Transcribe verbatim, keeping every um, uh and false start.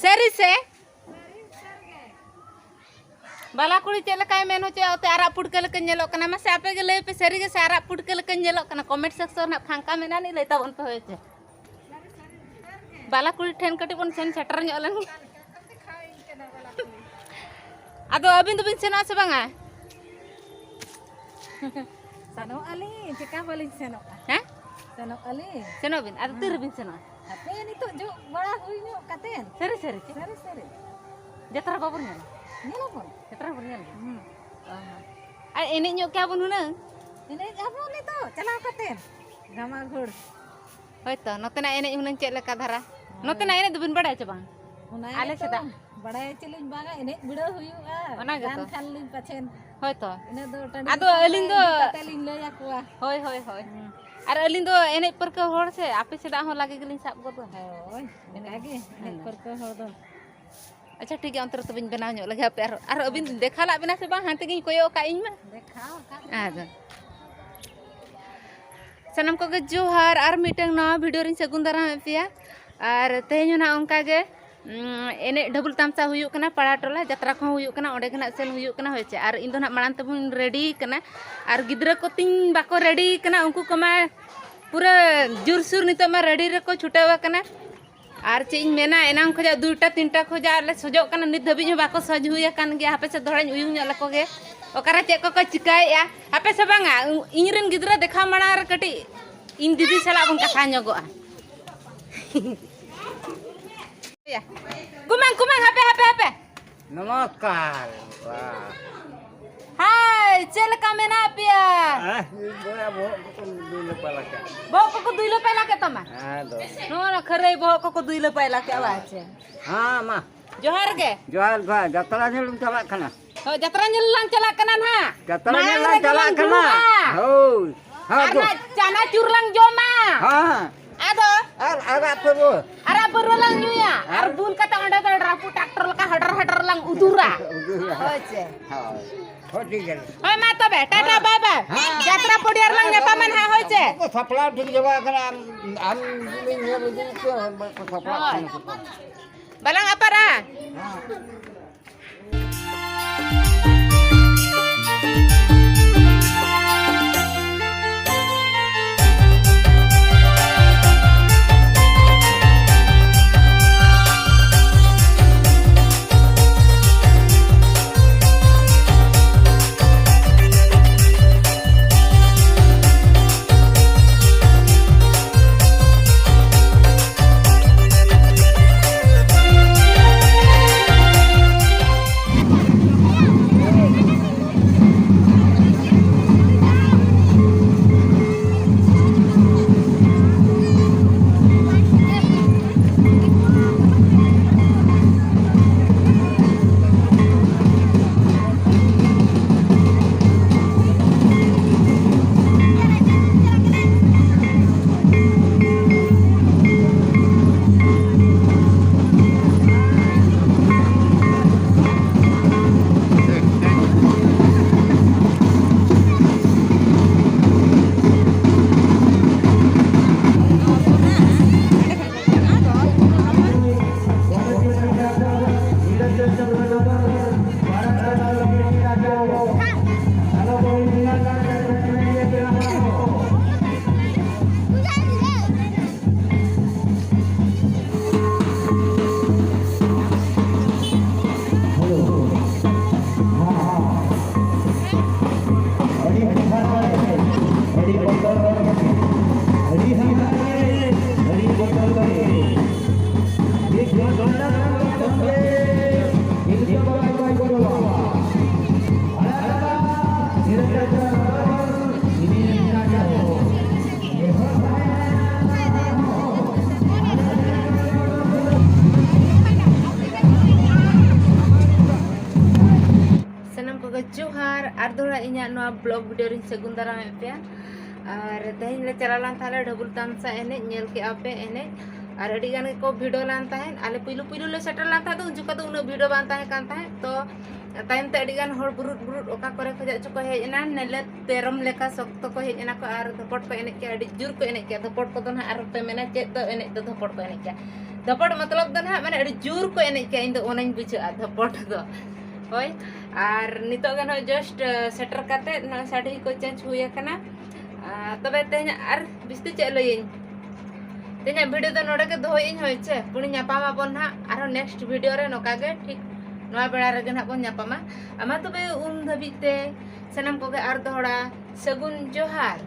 ᱥᱟᱹᱨᱤ ᱥᱮ? ᱵᱟᱞᱟ ᱠᱩᱲᱤ ᱪᱮᱫ ᱞᱮᱠᱟᱭ ᱢᱮᱱ ᱦᱚᱪᱚᱭᱟ, ᱚᱛᱮ ᱟᱨᱟᱜ ᱯᱩᱴᱠᱟᱹ ᱞᱮᱠᱟᱧ ᱧᱮᱞᱚᱜ ᱠᱟᱱᱟ? ᱢᱟᱥᱮ ᱟᱯᱮ ᱜᱮ ᱞᱟᱹᱭ ᱯᱮ, ᱥᱟᱹᱨᱤ ᱜᱮ ᱥᱮ ᱟᱨᱟᱜ ᱯᱩᱴᱠᱟᱹ ᱞᱮᱠᱟᱧ ᱧᱮᱞᱚᱜ ᱠᱟᱱᱟ? ᱠᱚᱢᱮᱱᱴ ᱥᱮᱠᱥᱚᱱ ᱨᱮ ᱯᱷᱟᱸᱠᱟ ᱢᱮᱱᱟᱜᱼᱟ, ᱞᱟᱹᱭ ᱛᱟᱵᱚᱱ ᱯᱮ ᱦᱳᱭ ᱪᱮ᱾ ᱵᱟᱞᱟ ᱠᱩᱲᱤ ᱴᱷᱮᱱ ᱠᱟᱹᱴᱤᱡ ᱵᱚᱱ ᱥᱮᱱ ᱥᱮᱴᱮᱨ ᱧᱚᱜ ᱞᱮᱱ ᱜᱮ᱾ ᱟᱫᱚ ᱟᱹᱵᱤᱱ ᱫᱚᱵᱤᱱ ᱥᱮᱱᱚᱜᱼᱟ ᱥᱮ ᱵᱟᱝᱟ? ᱥᱮᱱᱚᱜ ᱟᱹᱞᱤᱧ, ᱪᱮᱠᱟ ᱵᱟᱹᱞᱤᱧ ᱥᱮᱱᱚᱜᱼᱟ? ᱦᱮᱸ? ᱥᱮᱱᱚᱜ ᱟᱹᱞᱤᱧ᱾ ᱥᱮᱱᱚᱜ ᱵᱤᱱ, ᱟᱫᱚ ᱛᱤ ᱨᱮᱵᱤᱱ ᱥᱮᱱᱚᱜᱼᱟ? ᱦᱟᱯᱮ ᱱᱤᱛᱚᱜ ᱡᱚᱜ ᱵᱟᱲᱟ ᱦᱩᱭ ᱧᱚᱜ ᱠᱟᱛᱮᱱ᱾ ᱥᱟᱹᱨᱤ ᱥᱟᱹᱨᱤ ᱪᱮ? ᱥᱟᱹᱨᱤ ᱥᱟᱹᱨᱤ᱾ ᱡᱟᱛᱨᱟ ᱵᱟᱵᱚᱱ ᱧᱮᱞᱟ? ᱧᱮᱞᱟᱵᱚᱱ᱾ ᱡᱟᱛᱨᱟ ᱵᱚᱱ ᱧᱮᱞ ᱜᱮᱭᱟ? ᱦᱩᱸ᱾ ᱚ ᱦᱚᱸ᱾ ᱟᱨ ᱮᱱᱮᱡ ᱧᱚᱜ ᱠᱮᱭᱟ ᱵᱚᱱ ᱦᱩᱱᱟᱹᱝ? ᱮᱱᱮᱡ ᱟᱵᱚᱱ ᱱᱤᱛᱚᱜ ᱪᱟᱞᱟᱣ ᱠᱟᱛᱮᱱ᱾ ᱜᱟᱢᱟ ᱜᱷᱩᱲ᱾ ᱦᱳᱭᱛᱚ, ᱱᱚᱛᱮᱱᱟᱜ ᱮᱱᱮᱡ ᱦᱩᱱᱟᱹᱝ ᱪᱮᱫ ᱞᱮᱠᱟ ᱫᱷᱟᱨᱟ? ᱦᱳᱭ᱾ ᱱᱚᱛᱮᱱᱟᱜ ᱮᱱᱮᱡ ᱫᱚᱵᱤᱱ ᱵᱟᱲᱟᱭᱟ ᱪᱮ ᱵᱟᱝ? ᱚᱱᱟ ᱟᱞᱮ ᱜᱮᱛᱚ ᱥᱮᱫᱟᱜ᱾ ᱵᱟᱲᱟᱭ ᱪᱮᱞᱤᱧ ᱵᱟᱝᱟ, ᱮᱱᱮᱡ ᱵᱤᱰᱟᱹᱣ ᱦᱩᱭᱩᱜᱼᱟ᱾ ᱚᱱᱟ ᱜᱮᱛᱚ᱾ ᱜᱟᱱ ᱠᱷᱟᱱ ᱞᱤᱧ ᱯᱟᱪᱷᱮᱱ᱾ ᱦᱳᱭᱛᱚ᱾ ᱤᱱᱟᱹ ᱫᱚ ᱴᱟᱺᱰᱤ ᱟᱫᱚ ᱫᱤᱥᱚᱢ ᱟᱹᱞᱤᱧ ᱨᱮ ᱫᱚ ᱤᱫᱤ ᱠᱟᱛᱮ ᱞᱤᱧ ᱞᱟᱹᱭ ᱟᱠᱚᱣᱟ᱾ ᱦᱳᱭ, ᱦᱳᱭ, ᱦᱳᱭ᱾ ᱦᱩᱸ᱾ ᱟᱨ ᱟᱹᱞᱤᱧ ᱫᱚ ᱮᱱᱮᱡ ᱯᱟᱹᱨᱠᱟᱹᱣ ᱦᱚᱲ ᱥᱮ, ᱟᱯᱮ ᱥᱮᱫᱟᱜ ᱦᱚᱸ ᱞᱟᱜᱮ ᱜᱮᱞᱤᱧ ᱥᱟᱵ ᱜᱚᱫᱟ᱾ ᱦᱳᱭ, ᱚᱱᱠᱟ ᱜᱮ, ᱮᱱᱮᱡ ᱦᱮᱸ᱾ ᱯᱟᱹᱨᱠᱟᱹᱣ ᱦᱚᱲ ᱫᱚ᱾ ᱟᱪᱪᱷᱟ, ᱴᱷᱤᱠ ᱜᱮᱭᱟ, ᱚᱱᱛᱮ ᱨᱮ ᱛᱚᱵᱮᱧ ᱵᱮᱱᱟᱣ ᱧᱚᱜ ᱞᱮᱜᱮ ᱦᱟᱯᱮ᱾ ᱟᱨ, ᱟᱨ ᱟᱹᱵᱤᱱ ᱫᱮᱠᱷᱟᱣ ᱞᱟᱜ ᱵᱤᱱᱟ ᱥᱮ ᱵᱟᱝ? ᱦᱟᱱᱛᱮ ᱜᱤᱧ ᱠᱚᱭᱚᱜ ᱟᱠᱟᱫ ᱤᱧ ᱢᱟ᱾ ᱫᱮᱠᱷᱟᱣ ᱟᱠᱟᱫ ᱟᱫᱚ᱾ ᱥᱟᱱᱟᱢ ᱠᱚᱜᱮ ᱡᱚᱦᱟᱨ, ᱟᱨ ᱢᱤᱫᱴᱟᱝ ᱱᱟᱣᱟ ᱵᱷᱤᱰᱤᱭᱳ ᱨᱤᱧ ᱥᱟᱹᱜᱩᱱ ᱫᱟᱨᱟᱢᱮᱫ ᱯᱮᱭᱟ᱾ ᱟᱨ ᱛᱮᱦᱮᱧ ᱦᱚᱸ ᱱᱟᱜ ᱚᱱᱠᱟ ᱜᱮ, ᱩᱸ, ᱮᱱᱮᱡ ᱰᱷᱟᱹᱵᱩᱞ ᱛᱟᱢᱥᱟ ᱦᱩᱭᱩᱜ ᱠᱟᱱᱟ, ᱯᱟᱲᱟ ᱴᱚᱞᱟ ᱡᱟᱛᱨᱟ ᱠᱚᱦᱚᱸ ᱦᱩᱭᱩᱜ ᱠᱟᱱᱟ, ᱚᱸᱰᱮ ᱜᱮ ᱱᱟᱜ ᱥᱮᱱ ᱦᱩᱭᱩᱜ ᱠᱟᱱᱟ, ᱦᱳᱭ ᱪᱮ᱾ ᱟᱨ ᱤᱧ ᱫᱚ ᱱᱟᱜ ᱢᱟᱲᱟᱝ ᱛᱮᱵᱚᱱ ᱨᱮᱰᱤ ᱠᱟᱱᱟ, ᱟᱨ ᱜᱤᱫᱽᱨᱟᱹ ᱠᱚ ᱛᱤᱧ ᱵᱟᱠᱚ ᱨᱮᱰᱤ ᱠᱟᱱᱟ, ᱩᱱᱠᱩ ᱠᱚᱢᱟ ᱯᱩᱨᱟᱹ ᱡᱳᱨᱥᱳᱨ ᱱᱤᱛᱚᱜ ᱢᱟ ᱨᱮᱰᱤ ᱨᱮᱠᱚ ᱪᱷᱩᱴᱟᱹᱣ ᱟᱠᱟᱱᱟ᱾ ᱟᱨ ᱪᱮᱫ ᱤᱧ ᱢᱮᱱᱟ, ᱮᱱᱟᱝ ᱠᱷᱚᱱᱟᱜ ᱫᱩᱭᱴᱟ ᱛᱤᱱᱴᱟ ᱠᱷᱚᱱᱟᱜ ᱞᱮ ᱥᱚᱡᱚᱜ ᱠᱟᱱᱟ, ᱱᱤᱛ ᱫᱷᱟᱹᱵᱤᱡ ᱦᱚᱸ ᱵᱟᱠᱚ ᱥᱚᱡᱽ ᱦᱩᱭ ᱟᱠᱟᱱ ᱜᱮᱭᱟ᱾ ᱦᱟᱯᱮ ᱥᱮ ᱫᱚᱦᱲᱟᱧ ᱩᱭᱩᱝ ᱧᱚᱜ ᱞᱮᱠᱚ ᱜᱮ, ᱚᱠᱟᱨᱮ ᱪᱮᱫ ᱠᱚᱠᱚ ᱪᱤᱠᱟᱹᱭᱮᱫᱼᱟ᱾ ᱦᱟᱯᱮ ᱥᱮ ᱵᱟᱝᱟ, ᱤᱧ ᱨᱮᱱ ᱜᱤᱫᱽᱨᱟᱹ ᱫᱮᱠᱷᱟᱣ ᱢᱟᱲᱟᱝ ᱨᱮ ᱠᱟᱹᱴᱤᱡ ᱤᱧ ᱫᱤᱫᱤ ᱥᱟᱞᱟᱜ ᱵᱚᱱ ᱠᱟᱛᱷᱟ ᱧᱚᱜᱚᱜᱼᱟ᱾ ᱠᱩᱢᱟᱹᱝ, ᱠᱩᱢᱟᱹᱝ, ᱦᱟᱯᱮ, ᱦᱟᱯᱮ, ᱦᱟᱯᱮ᱾ ᱱᱚᱢᱚᱥᱠᱟᱨ᱾ ᱵᱟᱦ᱾ ᱦᱟᱭ, ᱪᱮᱫ ᱞᱮᱠᱟ ᱢᱮᱱᱟᱜ ᱯᱮᱭᱟ? ᱦᱮᱸ, ᱵᱚᱭᱟ ᱵᱚᱦᱚᱜ ᱠᱚᱠᱚ ᱫᱩᱭ ᱞᱟᱯᱟᱭ ᱞᱟᱠᱟ᱾ ᱵᱚᱦᱚᱜ ᱠᱚᱠᱚ ᱫᱩᱭ ᱞᱟᱯᱟᱭ ᱞᱟᱠᱮ ᱛᱟᱢᱟ? ᱦᱮᱸ ᱫᱚ᱾ ᱱᱚᱣᱟ ᱠᱷᱟᱹᱨᱟᱹᱭ ᱵᱚᱦᱚᱜ ᱠᱚᱠᱚ ᱫᱩᱭ ᱞᱟᱯᱟᱭ ᱞᱟᱠᱮ, ᱟᱵᱟᱨ ᱪᱮ? ᱦᱮᱸ, ᱢᱟ᱾ ᱡᱚᱦᱟᱨ ᱜᱮ᱾ ᱡᱚᱦᱟᱨ, ᱡᱚᱦᱟᱨ᱾ ᱡᱟᱛᱨᱟ ᱧᱮᱞ ᱮᱢ ᱪᱟᱞᱟᱜ ᱠᱟᱱᱟ? ᱦᱳᱭ, ᱡᱟᱛᱨᱟ ᱧᱮᱞ ᱞᱟᱝ ᱪᱟᱞᱟᱜ ᱠᱟᱱᱟ ᱱᱟᱦᱟᱜ᱾ ᱡᱟᱛᱨᱟ ᱢᱟᱲᱟᱝ ᱧᱮᱞ ᱞᱟᱝ ᱨᱮᱜᱮ ᱪᱟᱞᱟᱜ ᱞᱟᱝ ᱠᱟᱱᱟ᱾ ᱫᱩᱲᱩᱵᱼᱟ᱾ ᱦᱳᱭ᱾ ᱦᱮᱸ ᱟᱨ ᱫᱚ᱾ ᱚᱱᱟ ᱪᱟᱱᱟᱪᱩᱨ ᱞᱟᱝ ᱡᱚᱢᱟ᱾ ᱦᱮᱸ, ᱦᱮᱸ᱾ ᱟᱫᱚ? ᱟᱨ ᱟᱨᱟᱜ ᱯᱟᱹᱨᱣᱟᱹ᱾ ᱟᱨᱟᱜ ᱯᱟᱹᱨᱣᱟᱹ ᱞᱟᱝ ᱧᱩᱭᱟ᱾ ᱟᱨ ᱦᱮᱸ᱾ ᱵᱩᱞ ᱠᱟᱛᱮ ᱚᱸᱰᱮ ᱫᱚ ᱰᱨᱟᱯᱷᱩ ᱴᱨᱟᱠᱴᱚᱨ ᱞᱮᱠᱟ ᱦᱚᱰᱚᱨ ᱦᱚᱰᱚᱨ ᱞᱟᱝ ᱩᱫᱩᱨᱟ᱾ ᱩᱫᱩᱨᱟ᱾ ᱦᱳᱭ ᱪᱮ᱾ ᱦᱳᱭ᱾ ᱦᱳᱭ, ᱴᱷᱤᱠ ᱜᱮᱭᱟ᱾ ᱦᱳᱭ, ᱢᱟ ᱛᱚᱵᱮ, ᱴᱟᱴᱟ, ᱦᱮᱸ᱾ ᱵᱟᱭ ᱵᱟᱭ᱾ ᱦᱮᱸ᱾ ᱡᱟᱛᱨᱟ ᱯᱚᱰᱤᱭᱟ ᱨᱮᱞᱟᱝ ᱦᱮᱸ, ᱧᱟᱯᱟᱢᱟ ᱱᱟᱦᱟᱜ, ᱦᱳᱭ ᱪᱮ? ᱵᱟᱠᱚ ᱥᱟᱯᱲᱟᱣ ᱴᱷᱤᱠ ᱪᱟᱵᱟ ᱟᱠᱟᱱᱟ, ᱟᱢ, ᱟᱢ ᱜᱮᱞᱤᱧ ᱧᱮᱞ ᱤᱫᱤᱭᱮᱫ ᱠᱚᱣᱟ, ᱵᱟᱠᱚ ᱥᱟᱯᱲᱟᱜ ᱦᱳᱭ᱾ ᱠᱟᱱᱟ ᱥᱮ ᱵᱟᱝ? ᱵᱟᱞᱟᱝ ᱟᱯᱟᱨᱟ᱾ ᱥᱟᱱᱟᱢ ᱠᱚᱜᱮ ᱡᱚᱦᱟᱨ, ᱟᱨ ᱫᱚᱦᱲᱟ ᱤᱧᱟᱹᱜ ᱱᱚᱣᱟ ᱵᱞᱚᱜ ᱵᱷᱤᱰᱤᱭᱳ ᱨᱤᱧ ᱥᱟᱹᱜᱩᱱ ᱫᱟᱨᱟᱢᱮᱫ ᱯᱮᱭᱟ᱾ ᱟᱨ ᱛᱮᱦᱮᱧ ᱞᱮ ᱪᱟᱞᱟᱣ ᱞᱮᱱ ᱛᱟᱦᱮᱸᱫ ᱰᱷᱟᱹᱵᱩᱞ ᱛᱟᱢᱥᱟ ᱮᱱᱮᱡ, ᱧᱮᱞ ᱠᱮᱜᱼᱟ ᱯᱮ ᱮᱱᱮᱡ᱾ ᱟᱨ ᱟᱹᱰᱤ ᱜᱟᱱ ᱜᱮᱠᱚ ᱵᱷᱤᱲᱚ ᱞᱮᱱ ᱛᱟᱦᱮᱸᱫ᱾ ᱟᱞᱮ ᱯᱩᱭᱞᱩ ᱯᱩᱭᱞᱩ ᱞᱮ ᱥᱮᱴᱮᱨ ᱞᱮᱱ ᱛᱟᱦᱮᱸᱫ, ᱩᱱ ᱡᱚᱠᱷᱚᱱ ᱫᱚ ᱩᱱᱟᱹᱜ ᱵᱷᱤᱲᱚ ᱵᱟᱝ ᱛᱟᱦᱮᱸ ᱠᱟᱱ ᱛᱟᱦᱮᱸᱫ᱾ ᱛᱚ ᱛᱟᱭᱚᱢ ᱛᱮ ᱟᱹᱰᱤ ᱜᱟᱱ ᱦᱚᱲ ᱵᱩᱨᱩᱫ ᱵᱩᱨᱩᱫ ᱚᱠᱟ ᱠᱚᱨᱮ ᱠᱷᱚᱱᱟᱜ ᱪᱚᱠᱚ ᱦᱮᱡ ᱮᱱᱟ, ᱱᱮᱞᱮ ᱛᱮᱨᱚᱢ ᱞᱮᱠᱟ ᱥᱚᱠᱛᱚ ᱠᱚ ᱦᱮᱡ ᱮᱱᱟ ᱠᱚ ᱟᱨ ᱫᱷᱚᱯᱚᱴ ᱠᱚ ᱮᱱᱮᱡ ᱠᱮᱜᱼᱟ, ᱟᱹᱰᱤ ᱡᱳᱨ ᱠᱚ ᱮᱱᱮᱡ ᱠᱮᱜᱼᱟ᱾ ᱫᱷᱚᱯᱚᱴ ᱠᱚᱫᱚ ᱱᱟᱦᱟᱜ ᱟᱨ ᱯᱮ ᱢᱮᱱᱟ ᱪᱮᱫ ᱫᱚ ᱮᱱᱮᱡ ᱫᱚ ᱫᱷᱚᱯᱚᱴ ᱠᱚ ᱮᱱᱮᱡ ᱠᱮᱜᱼᱟ᱾ ᱫᱷᱚᱯᱚᱴ ᱢᱚᱛᱞᱚᱵ ᱫᱚ ᱱᱟᱦᱟᱜ ᱢᱟᱱᱮ ᱟᱹᱰᱤ ᱡᱳᱨ ᱠᱚ ᱮᱱᱮᱡ ᱠᱮᱜᱼᱟ, ᱤᱧ ᱫᱚ ᱚᱱᱟᱧ ᱵᱩᱡᱷᱟᱹᱜᱼᱟ ᱫᱷᱚᱯᱚᱴ ᱫᱚ᱾ ᱦᱳᱭ, ᱟᱨ ᱱᱤᱛᱚᱜ ᱜᱮ ᱱᱚᱜᱼᱚᱭ just ᱥᱮᱴᱮᱨ ᱠᱟᱛᱮ ᱱᱚᱜᱼᱚᱭ ᱥᱟᱹᱰᱤ ᱠᱚ change ᱦᱩᱭ ᱟᱠᱟᱱᱟ᱾ ᱟᱨ ᱛᱚᱵᱮ ᱛᱮᱦᱮᱧ ᱟᱨ ᱵᱤᱥᱛᱤ ᱪᱮᱫ ᱞᱟᱹᱭᱟᱹᱧ, ᱛᱮᱦᱮᱧᱟᱜ video ᱫᱚ ᱱᱚᱰᱮ ᱜᱮ ᱫᱚᱦᱚᱭᱮᱫᱟᱹᱧ᱾ ᱦᱳᱭ ᱪᱮ, ᱯᱩᱱᱤ ᱧᱟᱯᱟᱢ ᱟᱵᱚᱱ ᱱᱟᱦᱟᱜ ᱟᱨᱦᱚᱸ next video ᱨᱮ, ᱱᱚᱝᱠᱟ ᱜᱮ ᱴᱷᱤᱠ ᱱᱚᱣᱟ ᱵᱮᱲᱟ ᱨᱮᱜᱮ ᱱᱟᱦᱟᱜ ᱵᱚᱱ ᱧᱟᱯᱟᱢᱟ᱾ ᱟᱢᱟ ᱛᱚᱵᱮ ᱩᱱ ᱫᱷᱟᱹᱵᱤᱡ ᱛᱮ ᱥᱟᱱᱟᱢ ᱠᱚᱜᱮ ᱟᱨ ᱫᱚᱦᱲᱟ ᱥᱟᱹᱜᱩᱱ ᱡᱚᱦᱟᱨ᱾